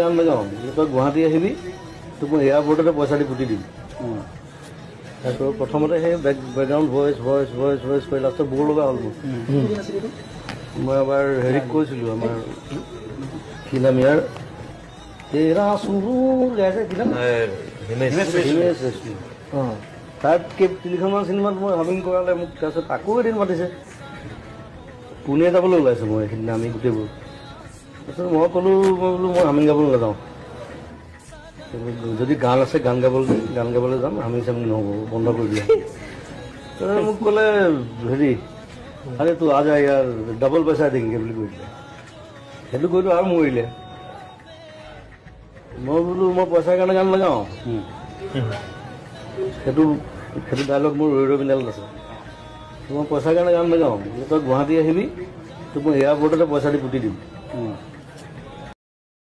গান নাগাওঁ। বোলে তই গুৱাহাটী আহিবি, তোক মই এয়াৰপৰ্টতে পইচা দি পুতি দিম। তাৰপিছত প্ৰথমতে সেই background voice voice voice voice কৰি লাষ্টত বৰ লগা হ'ল মোৰ। মই এবাৰ হেৰিক কৈছিলোঁ, আমাৰ কি নাম ইয়াৰ, তেৰা সুৰুৰ গাইছে, কি নাম, হিমেশ ৰেশমি। তাত তিনিখনমান চিনেমাত মই হামিং কৰালে মোক। তাৰপিছত আকৌ এদিন মাতিছে, পুনে যাবলৈ ওলাইছোঁ মই সেইদিনা, আমি গোটেইবোৰ। তাৰপিছত মই ক'লোঁ, মই বোলো মই হামিং গাবলৈ নাযাওঁ, যদি গান আছে গান গাবলৈ, গান গাবলৈ যাম, হামিং চামিং নহ'ব, বন্ধ কৰি দিয়া। তাৰপিছত মোক ক'লে, হেৰি আৰে তো আ যা ইয়াৰ, ডাবল পইচা দিংগে বুলি কৈ দিলে। সেইটো কৈতো আৰু মৰিলে। মই বোলো মই পইচাৰ কাৰণে গান নাগাওঁ। সেইটো সেইটো ডাইলগ মোৰ ৰৈ ৰৈ বিনালত আছে। মই পইচাৰ কাৰণে গান নাগাওঁ। বোলে তই গুৱাহাটী আহিবি, তোক মই এয়াৰপৰ্টতে পইচা দি পুতি দিম।